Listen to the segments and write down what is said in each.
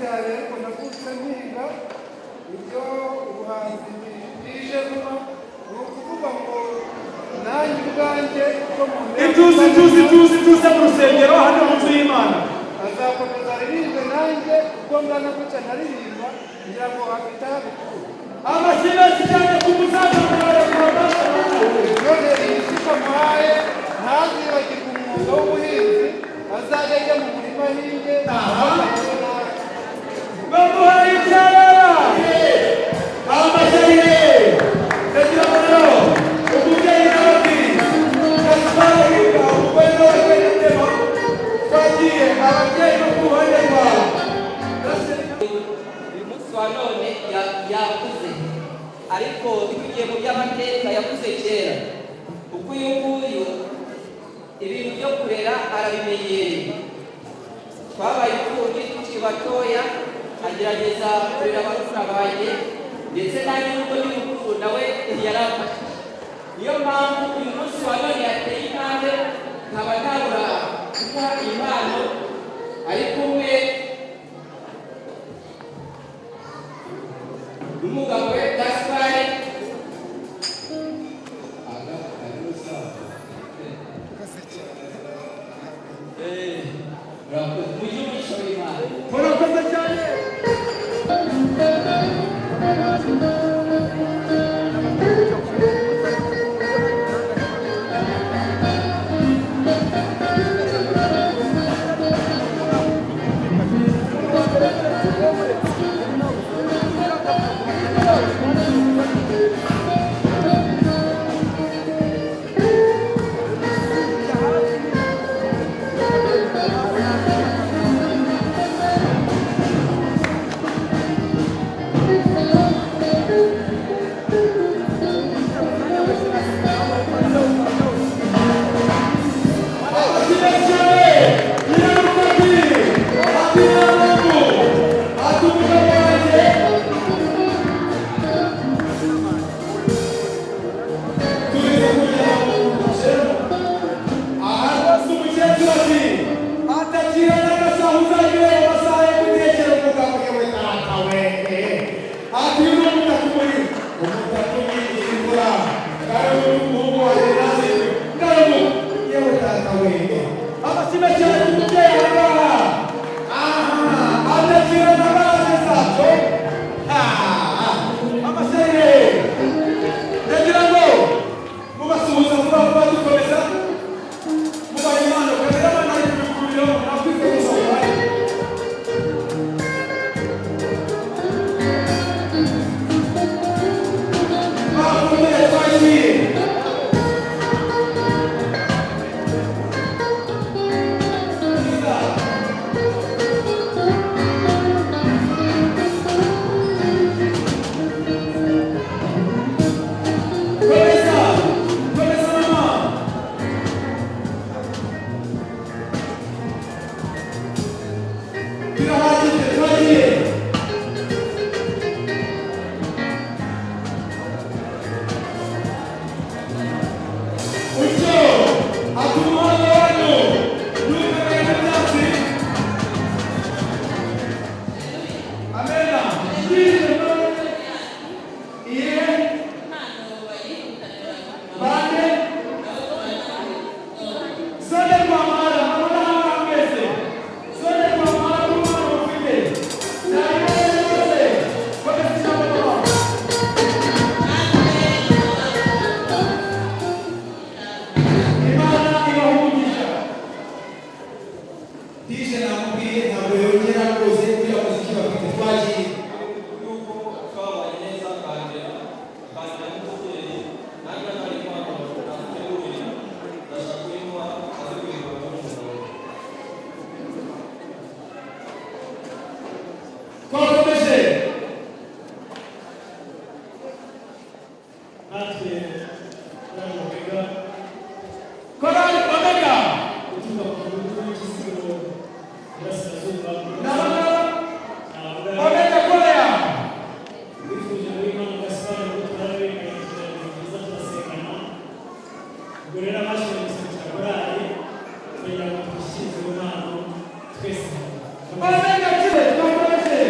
Namubyaye ariko navutse mpinga, ibyo ubuhanzi bije vuba. Ni ukuvuga ngo nanjye ubwanjye uko muntu Ituze, ituze, ituze, ituze mu rusengero hano mu nzu y'Imana. Azakomeza aririmbe, nanjye ubwo ngana gutya naririmba, ngira ngo afite aho abikura. Amashyi menshi cyane ku musaza. None iyi suka muhaye, ntazibagirwe umwuga w'ubuhinzi, azajya ajya mu murima ahinge afatanyije natwe. Bamuhaye icyarara. Amashyi. Ndagira ngo rero umubyeyi nawe ati Gaspari, umugore nawe wenyine. Twagiye, ababyeyi bo ku ruhande rwawe. Uyu munsi wa none yakuze, ariko tugiye mu by'amateka, yakuze kera, kuko uyu nguyu ibintu byo kurera arabimenyereye. Twabaye imfubyi tukiri batoya, agerageza kurera barumuna banjye, ndetse nanjye nubwo ndi mukuru nawe yaramfashije. Niyo mpamvu uyu munsi wa none yateye intambwe, nkaba ntabura kumuha impano ari kumwe n'umugabo we Gaspari. Murakoze, mugire umugisha w'Imana. Murakoze cyane. Amashyi menshi cyane. Nyirarukati ati nyamungu, ati umugabo wanjye. Turize kugera mu mukecuru aha rwose. Umukecuru ati atakira n'agasaha, uzagere mu masaha yo gutekera umugabo. Yewe data we! Ati uyu ni umutaka, muri umutaka unyigisha imvura kandi umuhungu wanjye ntazirwe ngaho. Yewe data we! Amashyi menshi cyane ku mubyeyi aha ngaha. Aha atakira n'abana zacu. Amashyi. Ndagira ngo mubasuhuza vuba vuba, dukomeza mubaha impano. Cameraman ari kubikururiraho, nakwifuza ubuhari. Bakomeye, twagiye. Komeza, komeza mama. Birahagije, twagiye. Utyo ati umuhanda wanyu ntukamere nk'ibyatsi. Amena. Iye bande zone Rwamara, mabona hano mwese zone Rwamara n'umwana mufite nayibonye rwose. Komeza ijambo, mama. Imana ibaha umugisha. Dije namubwiye, ntabwo yongera rwose uriya muziki bafite. Twagiye. Yuko twabanye neza, akangera akangira nk'umubyeyi, nanjye hano hari impano namuteguriye, ndashaka kuyimuha aze kuririmba n'umugabo we. Twakomeje. Natwe korali Omega, Korali Omega, uturuka ku mudugudu w'Ikiziguro, Burasirazuba. N'abangaba Navuga Omega Korea. wifuje Uwimana Gaspard ngo turarabenganya, tugira byiza, turasengana. Ubwo rero abashije guserukira korali, tugira ngo tubashyikirize impano twese hamwe. Omega kire, twakomeje.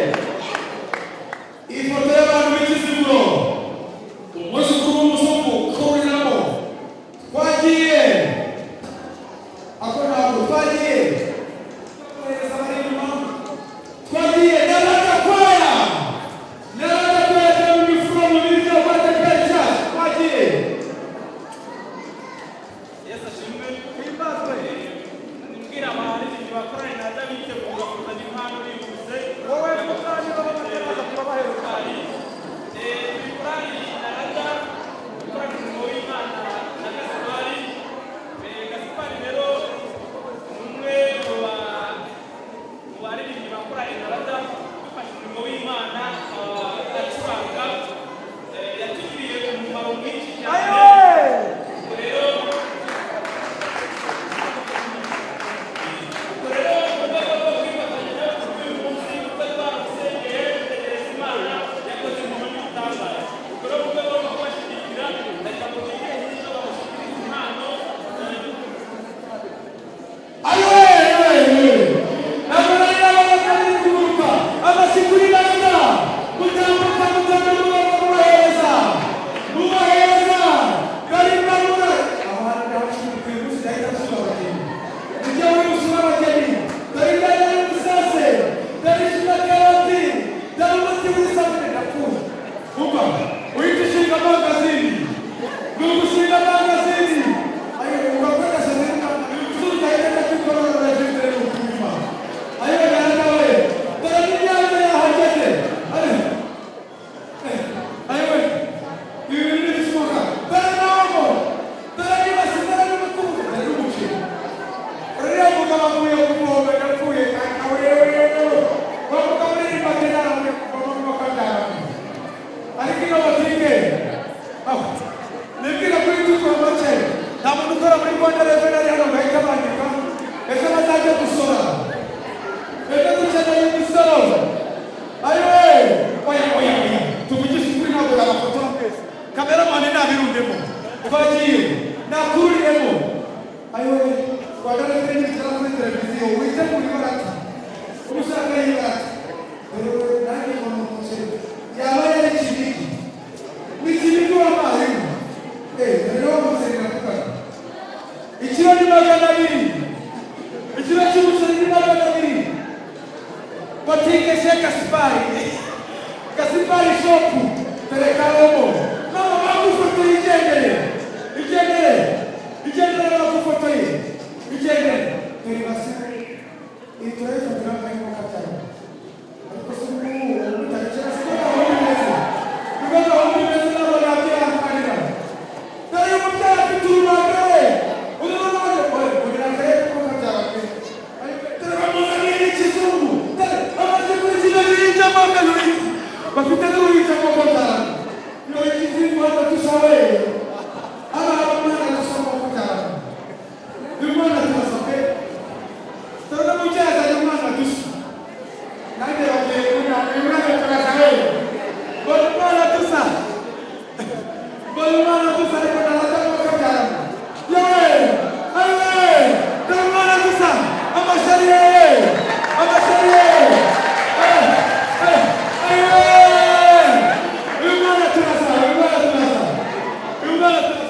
Impano. Ayiwe, oya, oya, oya, tuvugishe ukuri, ntabwo yabafotora mwese. Cameraman nabirundemo. Twagiye, nakururiremo. Ayiwe, Rwanda Revenue igera kuri televiziyo, witegura ibarata, ushaka y'ibarata. Dore nanjye mbona umuceri yaba yari Kinigi, ni Kinigi w'amarimu. Dore wa muceri navugaga. Ikiro ni 200, ikiro cy'umuceri ni 200. Botike chez Gaspari, Gaspari Shop. Tereka omo. Mama, bagufotoye, igendere, igendere, igendere, bagufotoye, igendere. Dore basi, iyi turayifatira nk'imodoka cyane, ariko si ubu ngubu utarekera, Siko gahunda imeze, niko gahunda imeze, ntabwo nabyihanganira. Dore uyu mubyeyi afite urubanda we, uru rubanda, oya, kugira ngo arebe ko kabyara pe. Dore bamuzaniye n'ikizungu. Dore bamaze kuri kino gihinja mpamvu bafite n'uruhinja rwo kubyara. Dore ikizungu hano tushawe Abana b'umwana dusoma kubyara. Uyu mwana turasa pe. Dore n'umubyeyi azanye umwana dusa. Nanjye bagiye kunywa, uyu mwana turasa we. Mbona umwana dusa, mbona umwana dusa, ariko Naraza ko kabyara. Yewe, ayiwe, dore umwana dusa. Amashari ye, amashari ye. Ayiwe, uyu mwana turasa, uyu mwana turasa, uyu mwana turasa.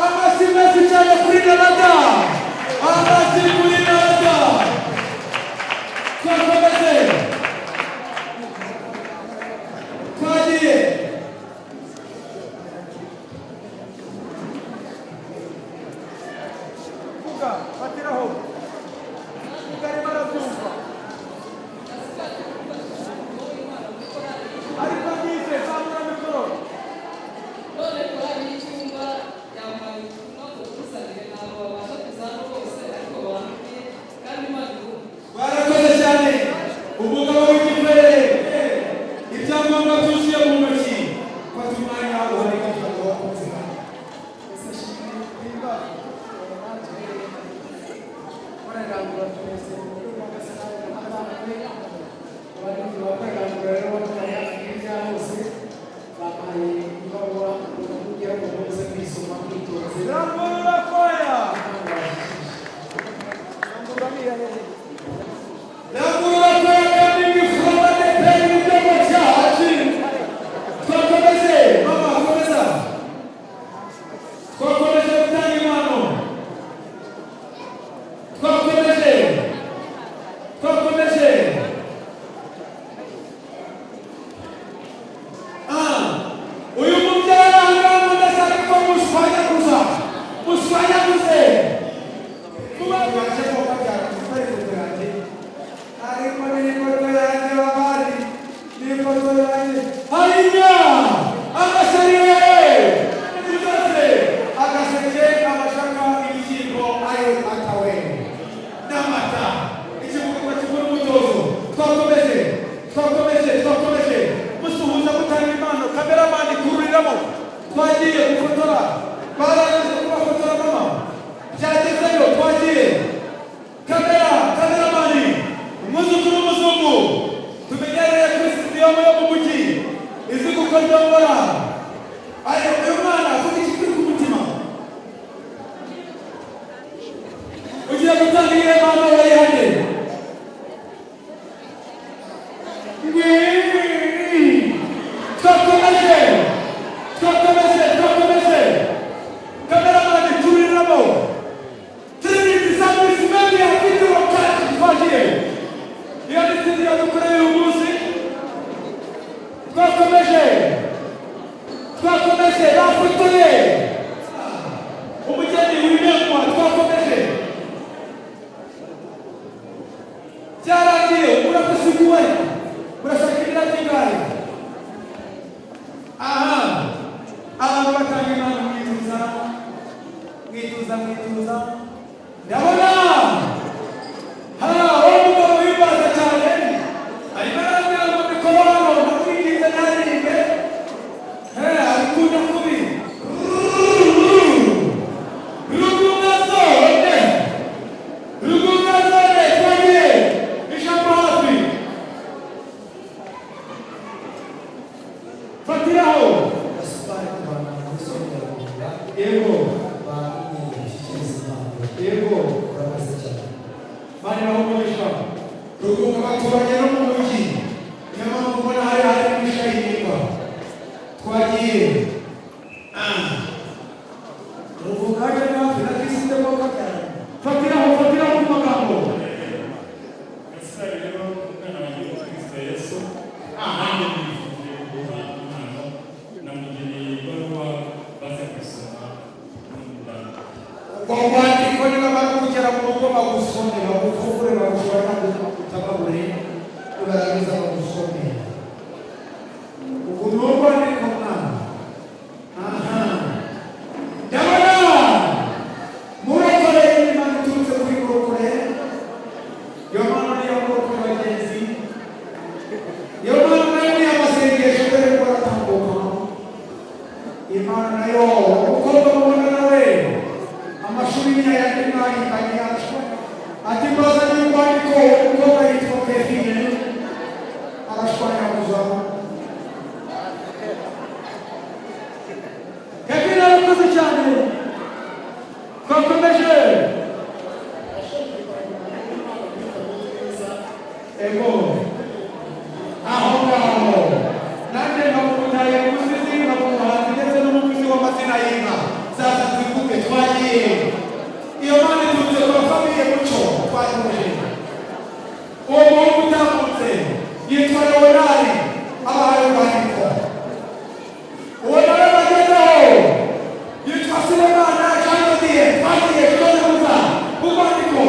Amashyi menshi cyane kuri Narada, amashyi kuri Narada. Twakomeze, twagiye. Vuga, fatiraho. Vuga, arimo arabyumva. Ariko nize zamura mikoro. None korali y'icyumba yambaye ubutumwa ngo buzanire, ntabwo babasha kuza hano bose, ariko bantumye kandi Imana ibumve. Barakoze cyane. Umugabo w'igikwerere, ibyangombwa byuzuye mu ntoki. Fata umwanya uhabika ijambo wakunze. Ese shimwe nimba natwe korerangura twese mu buryo bwose n'abandi abarinzi ba korerangura rero bari hafi hirya hose bampaye ibaruwa kugira ngo muze kuyisoma mwitonze. Rangurura koya. Rangurura koya kandi from ADEPR ibitego cyacu. Twakomeze, mama, komeza. Twakomeje gutanga impano, twakomeje, twakomeje. Ah, uyu mubyeyi ahangaha ndashaka ko mushwanyaguza, mushwanyaguze. Baje ko kabyara, gufata ifoto yanjye. Ariko ni ifoto yanjye bavandi, ni ifoto yanjye. Harinya amashyari byose, agaseke, amashaka, ibishyimbo. Ayo tata we. N'amata, ikivuguto kivura umutozo. Twakomeje, twakomeje, twakomeje. Musuhuza, mutanga impano. Cameraman, kururiramo. Twagiye gufotora, barangije kubafotora. Mama, byagezeyo, twagiye. Kamera, cameraman, umwuzukuru w'umuzungu tumenyereye kuri studio yo mu mujyi izi gukoryongora. Ayo, uyu mwana avuga ikikuri ku mutima. Ugiye gutanga iyihe mpano? Wayihane. Twakomeje, twakomeje, twakomeje. Cameraman, turiramo. Trinity Service Media Video Church, twagiye. Iyo ni studio dukoreye uyu munsi. Twakomeje, twakomeje. Bafotoye umugeni w'imemwa. Twakomeje, byarangiye. Murakoze. Murashaka ibirabyo ingahe? Aha abantu batanga impano, mwituza, mwituza, mwituza. Ndabona ha uwo mugabo wimbaza cyane arimo arambwira ngo mikoro hano, ndamwinginze ntaririmbe. Abikunda kubi. Rugunga zone, Rugunga. Bari bahumurisha Rugunga baturanye no mu mujyi, niyo mpamvu ubona hari harimo ishayirwa. Twagiye Rugunga aje hafi na Kristo mo kabyara. Fatiraho, fatiraho ku magambo. Gasitari rero umwana wanjye wa Kristo Yesu, nanjye nifuje kuguha impano, namugeneye ibaruwa baze gusoma n'umudamu. Ubwo rwandiko nibamara kugera mu rugo bagusome, bagufungure, bagushora utababure, nibarangiza bagusome. Ubu ni urwandiko mwana. Aha. Ndabona murokore, Imana iturutse kuri murokore. Iyo mpano niyo murokore bagenzi. Iyo mpano nayo ni amasengesho dore ko aratambuka. Imana nayo umukobwa mubona nawe amashuri ni ayandi mwahitanye ati mbazanye urwandiko. Umukobwa yitwa Kevine arashwanyaguza. Kevine arakoze cyane. Twakomeje ego aho ngaho nanjye nkamumutaye umusizi, nkamuhanzi ndetse n'umuvuzi w'amazina y'inka. Zaza tuvuge twagiye. Iyo mpano iturutse kwa famille Muco. Twakomeje. Uwo muhungu utambutse yitwa Leonari, abahaye urwandiko. Uwo nawe bagezeho yitwa Sulemana Jean Dodier. Twagiye tunoze ku rwandiko.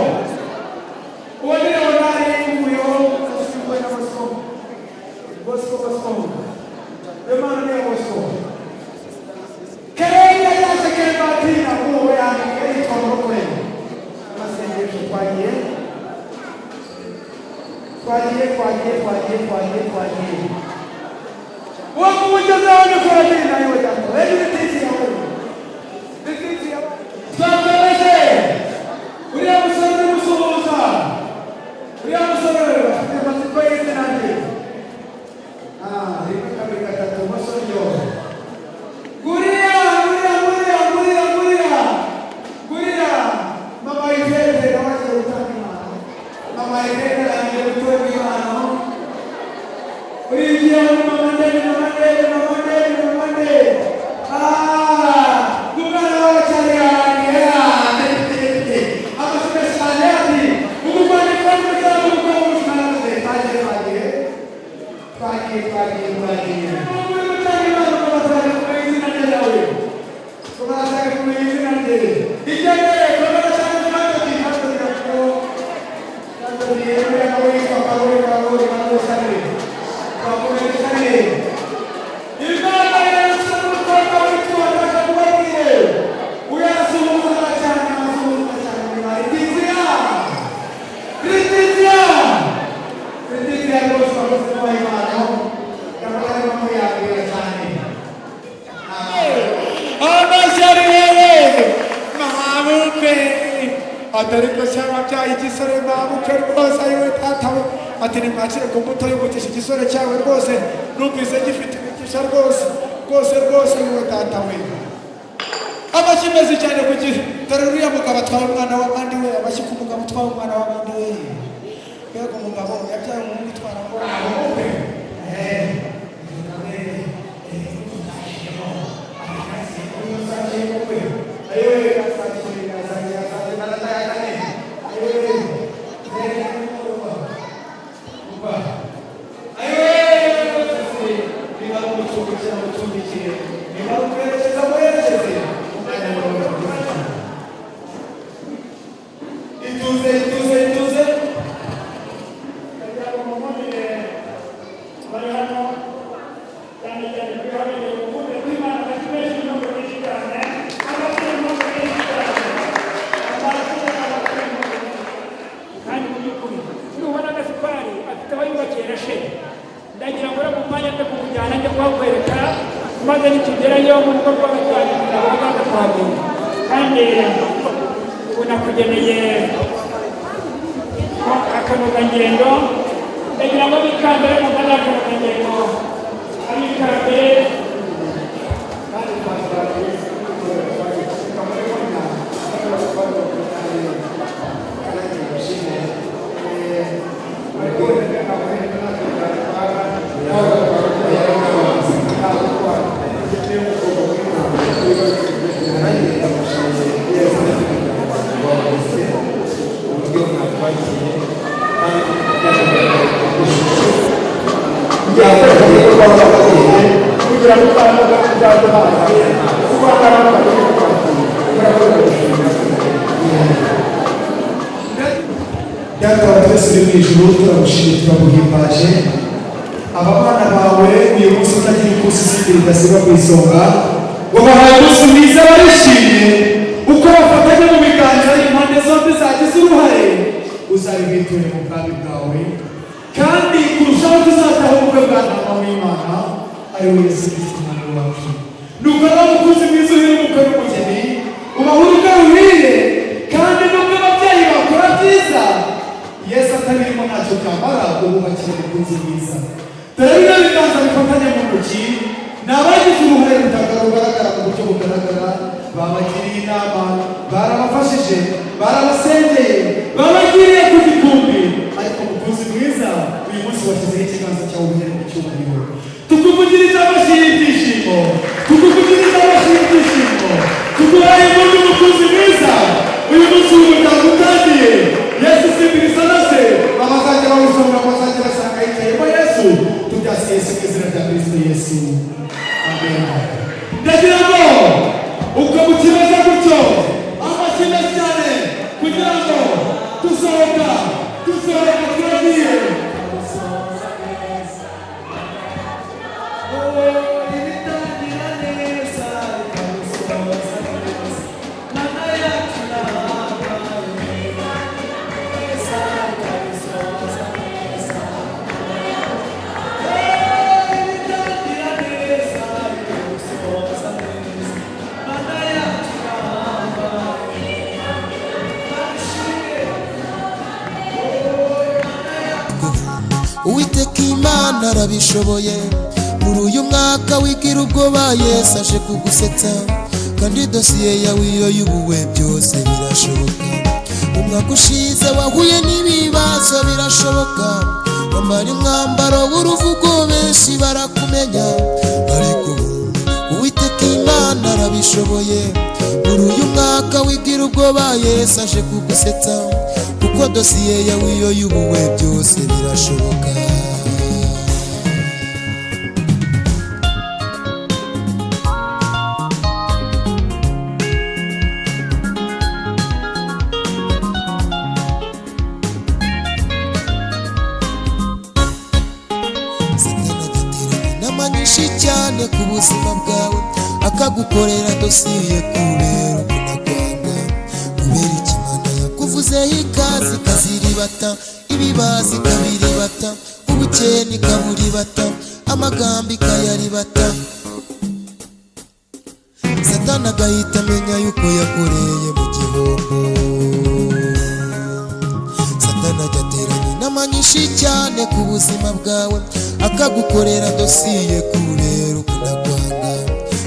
Uwo ni Leonari uvuyeho asimbuwe na Bosco. Bosco, Bosco, iyo mpano ni iya Bosco. Kereya yaje Kerebatina, uwo yandika yitwa Murokore amasengesho. Twagiye, twagiye, twagiye, twagiye, twagiye, twagiye. Uwo mumugezeho ni Koradina yiwe data ejo bititi yawe bititi yawe. Twakomeje. Uriya musore uri gusuhuza, uriya musore afite amatsiko y'izina rye. Rimwe, kabiri, gatatu, umusore ryohe. Guriya, guriya, guriya, guriya, guriya, guriya. Mama Ivete nawe agiye gutanga impano. Mama Ivete agiye gutora impano. Urigiye mama ndende, mama ndende, mama ndende, mama ndende. Umwana wawe cyane yanjye. Amashuri cyane ati umuvandimwe w'umuryango w'umukobwa. Twagiye, twagiye, twagiye, twagiye, twagiye. Uri gutanga impano ku baturage kumenya izina ryawe. Kubanza kumenya izina rye. Igendere, komera cyane kandi kandi ko kandi yewe nawe yitwa Karoli, Karoli, Karoli Sarire. Twakomeje Sarire. Imana yarasa n'umukobwa witwa Ndakakubabwiye. Uyasuhuza cyane, arasuhuza cyane. Letizia! Letizia! Letizia rwose wakoze kuba impano. Ndabona arimo muyabwira cyane. Amashyari mabukwe atari ko cyababyaye igisore mabukwe rwose ayiwe tata we ati nimwakire ku mbuto y'umugisha igisore cyawe rwose numvise gifite imigisha rwose rwose rwose yiwe data we. Amashyi meza cyane kugira dore uriya mugabo atwaye umwana w'abandi we. Amashyi ku mugabo utwaye umwana w'abandi we. Mbega umugabo yabyaye umuhungu utwara umwana we. Ituze, ituze, ituze. Ndagira ngo mumvire bari hano cyane cyane kuri hano mumvire kw'Imana amashyi menshi n'impundu nyinshi cyane, amashyi n'impundu nyinshi cyane, amashyi amashyi n'impundu nyinshi. Kandi mu by'ukuri nubona Gasipari afite aho yubakiye rasheli, ndagira ngo mu mwanya njye kukujyana njye kuhakwereka, maze nitugerayo mu rugo rw'abatwara kugira ngo uzaze kuhamenya. Kandi ubu nakugeneye akanozangendo. Ndagira ngo abikambere mu mwanya w'akanozangendo, abikambere. Kandi twasabye Turagushimiye kandi Kugira ngo uzaduhaye kuko Data wa twese uri mu ijuru, turagushimiye, turaguhimbaje. Aba bana bawe uyu munsi utagira ikusi usibye ridasiba ku isonga, wabahaye umunsi mwiza, barishimye uko bafatanya mu biganza. Impande zombi zagize uruhare, uzabibiture mu bwami bwawe, kandi kurushaho tuzataha ubukwe bwa Ntama w'Imana, ari we Yesu Kristo Umwami wacu. Nuko rero, mukunzi mwiza, uhire umukwe n'umugeni, ubahe urugo ruhire, kandi nubwo ababyeyi bakora byiza, Yesu atabirimo ntacyo byamara. Ububakire, mukunzi mwiza. Dore bino biganza bifatanye mu ntoki ni abagize uruhare rugaragara mu buryo bugaragara. Babagiriye inama, barabafashije, barabasengeye, babagiriye ku gikumbi, ariko mukunzi mwiza, uyu munsi washyizeho ikiganza cyawe uhere mu cyubahiro. Tukuvugiriza amashyi y'ibyishimo, tukuvugiriza amashyi y'ibyishimo, tuguhaye impundu, mukunzi mwiza. Uyu munsi w'umuryango utangiye, Yesu simbiriza na se, abazajya bawusonga bazajya basanga yicayemo Yesu. Tubyasi Yesu mu izina rya Kristo Yesu, amen. Ndagira ngo uko mukimeze gutyo, amashyi menshi cyane kugira ngo dusohoka, dusohoka, turagiye. Ibitangira neza bikabisoza neza, Mana yacu neza bikabisoza neza. Ibitangira neza bikabisoza neza, Mana yacu. Uwiteka Imana arabishoboye. Muri uyu mwaka wigira ubwoba, Yesu aje kugusetsa, kandi dosiye yawe iyo y'ubuwe byose birashoboka. Umwaka ushize wahuye n'ibibazo, birashoboka. Wambara umwambaro w'uruvugo, benshi barakumenya, ariko ubu Uwiteka Imana arabishoboye. Muri uyu mwaka wigira ubwoba, Yesu aje kugusetsa, kuko dosiye yawe iyo y'ubuwe byose birashoboka. Satani agateranya inama nyinshi cyane ku buzima bwawe, akagukorera dosiye kubera ukuntu akwanga, kubera ikimana yakuvuzeho ikazi ikaziribata, ibibazi ikabiribata, ubukene ikaburibata, amagambo ikayaribata. Satani agahita amenya yuko yakoreye mu gihombo. Satani agateranya inama nyinshi cyane ku buzima bwawe, akagukorera dosiye kubera ukuntu akwanga,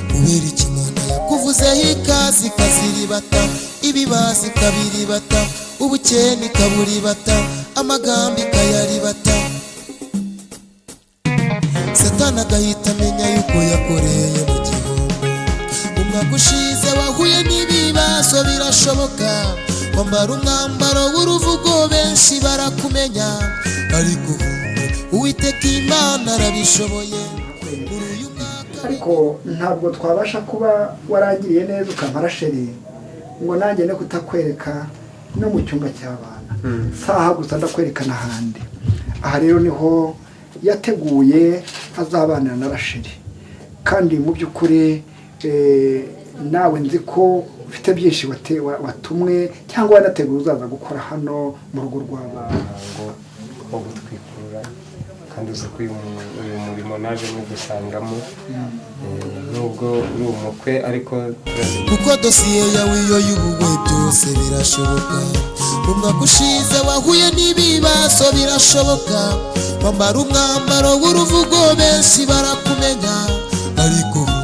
kubera ikimana yakuvuzeho ikazi ikaziribata, ibibazi ikabiribata, ubukene ikaburibata, amagambo ikayaribata. Satani agahita amenya yuko yakoreye mu gihombo. Umwaka ushize wahuye n'ibibazo, birashoboka. Wambara umwambaro w'uruvugo, benshi barakumenya, ariko ubu Uwiteka Imana arabishoboye. Muri uyu mwaka Ariko ntabwo twabasha kuba warangiriye neza ukampa Rasheli ngo nanjye ne kutakwereka no mu cyumba cy'abana. Saha gusa, ndakwereka n'ahandi. Aha rero niho yateguye azabanira na Rasheli, kandi mu by'ukuri nawe nzi ko ufite byinshi watumwe cyangwa wanateguye uzaza gukora hano mu rugo rw'abana. Umuhango wo gutwikurura, kandi uzi ko uyu murimo naje nywugusangamo, nubwo uri umukwe, ariko turazi. Kuko dosiye yawe iyo y'ubuwe byose birashoboka. Mu mwaka ushize wahuye n'ibibazo, birashoboka. Wambara umwambaro w'uruvugo, benshi barakumenya, ariko ubu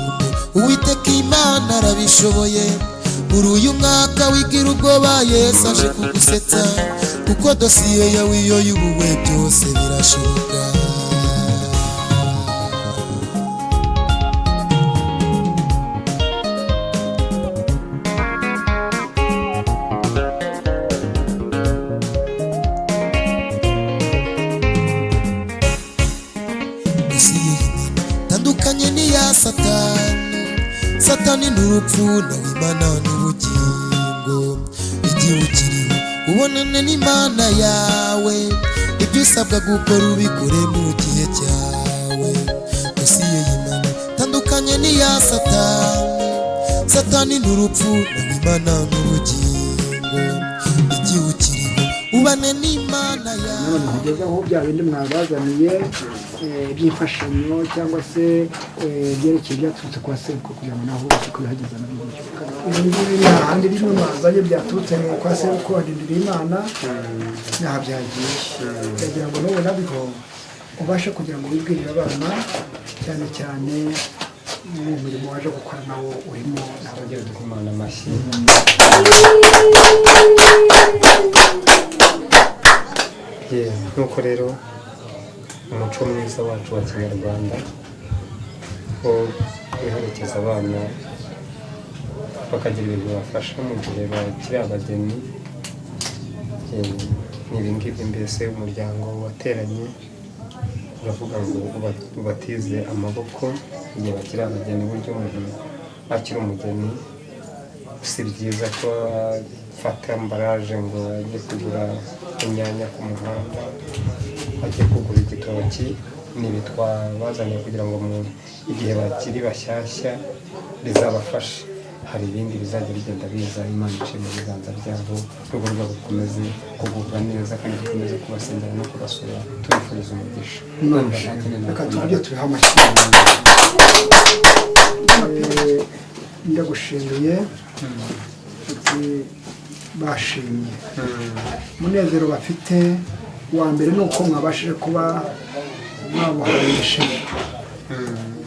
Uwiteka Imana arabishoboye. Muri uyu mwaka wigira ubwoba, Yesu aje kugusetsa, kuko dosiye yawe iyo y'ubuwe byose birashoboka. Satani n'urupfu nawe Imana n'ubugingo. Igihe ukiriho ubonane n'Imana yawe, ibyo usabwa gukora ubikore mu gihe cyawe. Dosiye y'Imana tandukanye n'iya Satani. Satani n'urupfu nawe Imana n'ubugingo. Igihe ukiriho ubane n'Imana yawe. None nkugezaho bya bindi mwabazaniye by'imfashanyo cyangwa se byerekeye byaturutse kwa sebukwe, kugira ngo naho ubashe kubihageza nabyo gutyo. Ibi ngibi nta handi bimwe mwazanye byaturutse kwa sebukwe wa Ndindiriyimana, ntaha byagiye. Ndagira ngo n'ubu nabwo ubashe kugira ngo wibwirire abana, cyane cyane mu murimo waje gukora nawo urimo. Twongere dukomane amashyi. Nk'uko rero umuco mwiza wacu wa kinyarwanda wo guherekeza abana bakagira ibintu bibafasha mu gihe bakiri abageni, ni ibi ngibi. Mbese umuryango wateranye uravuga ngo ubatize amaboko igihe bakiri abageni. Uburyo umuntu akiri umugeni si byiza ko afata ambaraje ngo ajye kugura inyanya ku muhanda, ajye kugura igitoki. Ni ibi twabazaniye kugira ngo igihe bakiri bashyashya bizabafashe. Hari ibindi bizajya bigenda biza, Imana iciye mu biganza byabo, urugo rwabo rukomeze kugubwa neza, kandi dukomeze kubasengera no kubasura, tubifuriza umugisha. Reka tujye tubiha amashyi. Ndagushimiye bashimye umunezero bafite. Wa mbere ni uko mwabashije kuba mwabuhaye ishema.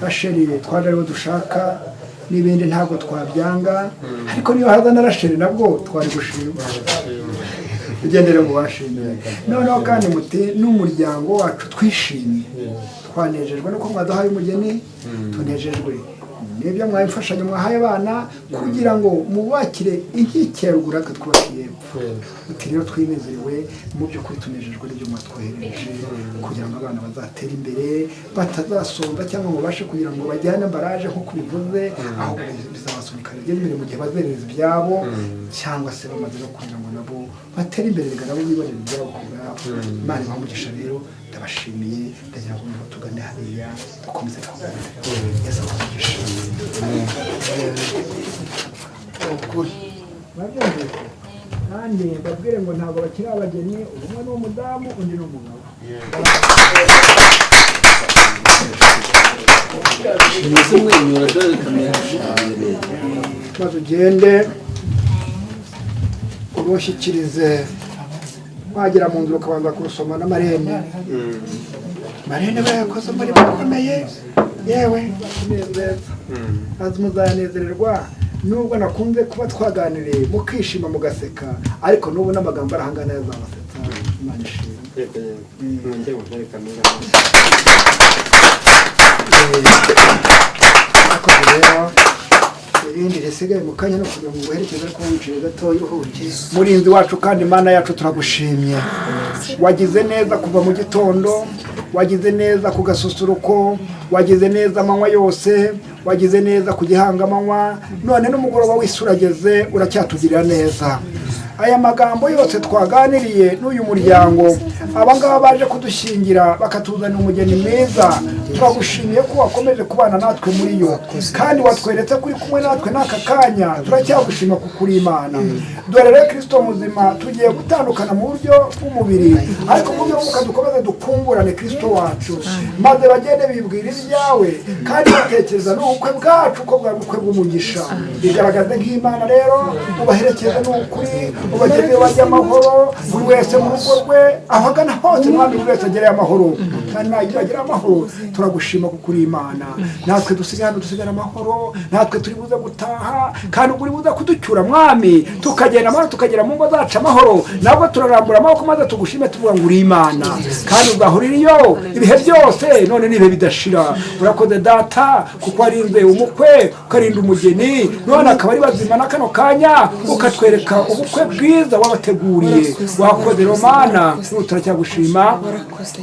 Rasheli twaje ariwo dushaka, n'ibindi ntabwo twabyanga, ariko niyo haza na Rasheli nabwo twari gushima. Ugendere mu bashimiye. Noneho kandi muti n'umuryango wacu twishimye, twanejejwe nuko mwaduhaye umugeni, tunejejwe n'ibyo mwamfashanyo mwahaye abana kugira ngo mubakire inkike ya ruguru natwe twubakiye epfo. Uti rero twinezerewe mu by'ukuri, tunejejwe n'ibyo mwatwoherereje kugira ngo abana bazatere imbere, batazasonza cyangwa ngo babashe kugira ngo bajyane ambaraje nk'uko bivuze, ahubwo bizabasunika bagere imbere mu gihe bazerereza ibyabo, cyangwa se bamaze no kugira ngo nabo batere imbere, reka nabo bibonere ibyabo ku bwabo. Imana ibahe umugisha. Rero ndabashimiye, ndagira ngo niho tugane hariya dukomeze gahunda. Yesu abahe umugisha. Ukuri babyumvise, kandi mbabwire ngo ntabwo bakiri abageni, umwe ni umudamu undi ni umugabo. Maze ugende urushyikirize, wagera mu nzu ukabanza kurusoma na marene. Marene bayakoze umurimo ukomeye, yewe neza muzanezererwa. Nubwo nakunze kuba twaganiriye mukishima mugaseka, ariko n'ubu n'amagambo arahangana yazabasetsa. Imana ishimwe. Rero irindi risigaye mu kanya no kugira ngo uherekeze, ariko wicaye gatoya uruhuke. Murinzi wacu kandi Imana yacu, turagushimye. Wagize neza kuva mu gitondo, wagize neza ku gasusuruko, wagize neza amanywa yose, wagize neza ku gihangamanywa, none n'umugoroba w'isi urageze uracyatugirira neza. Aya magambo yose twaganiriye n'uyu muryango, abangaba baje kudushyingira bakatuzanira umugeni mwiza, turagushimiye ko wakomeje kubana natwe muri yo, kandi watweretse kuri kumwe natwe n'aka kanya. Turacyagushima kuko uri Imana. Dore rero Kristo muzima, tugiye gutandukana mu buryo bw'umubiri, ariko mu buryo bw'umwuka dukomeze dukungurane Kristo wacu, maze bagende bibwira ibyawe kandi batekereza n'ubukwe bwacu ko bwari ubukwe bw'umugisha. Bigaragaze nk'Imana rero, ubaherekeze n'ukuri, ubageze bajya amahoro, buri wese mu rugo rwe aho agana hose, mwami buri wese agereye amahoro, kandi nagira agera amahoro. Turagushima kuko uri Imana. Natwe dusigara hano dusigara amahoro, natwe turi buze gutaha, kandi ubwo uri buze kuducyura mwami, tukagenda amahoro, tukagera mu ngo zacu amahoro. Nabwo turarambura amaboko maze tugushime tuvuga ngo uri Imana, kandi uzahora iriyo ibihe byose, none n'ibihe bidashira. Urakoze Data kuko warinze umukwe, ukarinda umugeni, none akaba ari bazima na kano kanya, ukatwereka ubukwe bwiza wabateguriye. Wakoze Romana, Turacyagushima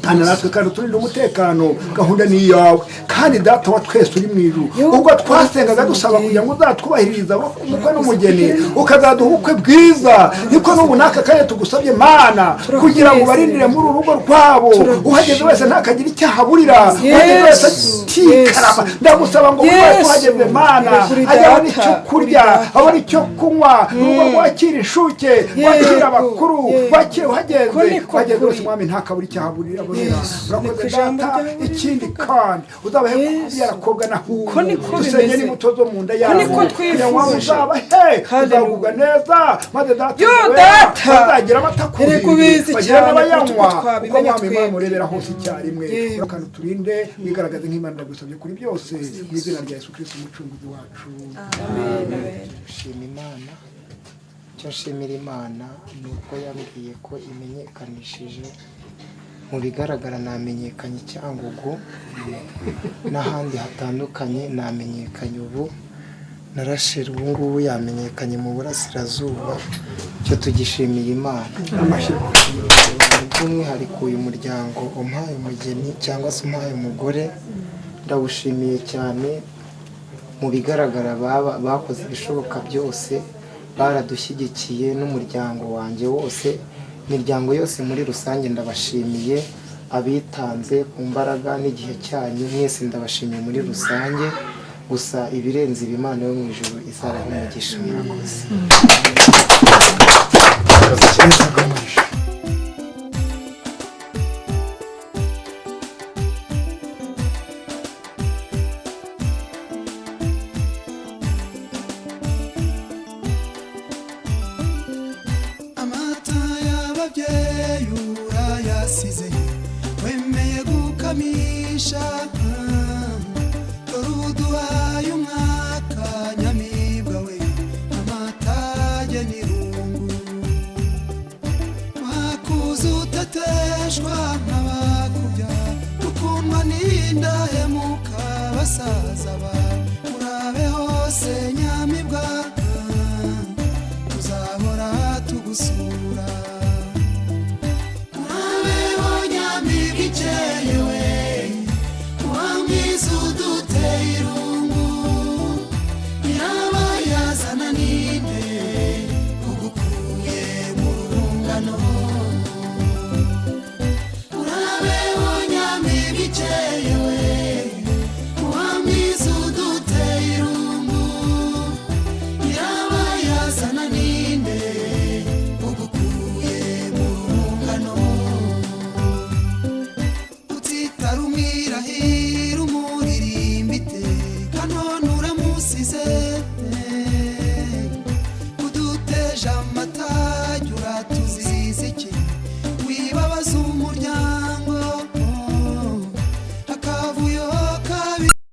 kandi natwe kandi uturinde umutekano, gahunda ni iyawe. Kandi Data wa twese uri mu ijuru, ubwo twasengaga dusaba kugira ngo uzatwubahirize umukwe n'umugeni, ukazaduha ubukwe bwiza, niko n'ubu n'aka kanya tugusabye Mana kugira ngo ubarindire muri uru rugo rwabo. Uhageze wese ntakagira icyo ahaburira, uhageze wese atikarama. Ndagusaba ngo buri wese uhageze Mana ajye abona icyo kurya, abona icyo kunywa, urugo rwakira inshuke, rwakira abakuru, rwakira uhageze, uhageze wese Mwami ntakabura icyo ahaburira abonera. Urakoze Data. Ikindi kandi uzabahe kubyara kobwa na hungu, dusenge n'imbuto zo mu nda yabo, kugira ngo uzabahe uzagubwa neza, maze Data bazagira amata ku ruhimbi, bagira n'abayanywa, kuko Mwami Imana urebera hose icyarimwe. Kandi uturinde, wigaragaze nk'Imana, ndagusabye kuri byose mu izina rya Yesu Kristo umucunguzi wacu. Amen. Shima Imana. Icyo nshimira Imana ni uko yambwiye ko imenyekanishije. Mu bigaragara namenyekanye Cyangugu n'ahandi hatandukanye, namenyekanye ubu narashira, ubu ngubu yamenyekanye mu burasirazuba. Icyo tugishimiye Imana. By'umwihariko uyu muryango umpaye umugeni cyangwa se umpaye umugore, ndawushimiye cyane. Mu bigaragara bakoze ibishoboka byose, baradushyigikiye n'umuryango wanjye wose, imiryango yose muri rusange ndabashimiye, abitanze ku mbaraga n'igihe cyanyu mwese ndabashimiye muri rusange. Gusa ibirenze ibi Imana yo mu ijuru izabaha umugisha. Murakoze. Amata y'ababyeyi urayasize, wemeye gukamisha, dore uduhaye umwaka nyamibwa we, amatage n'irungu wakuze uteteshwa n'abakubya, ukundwa n'indahemuka basaza bawe.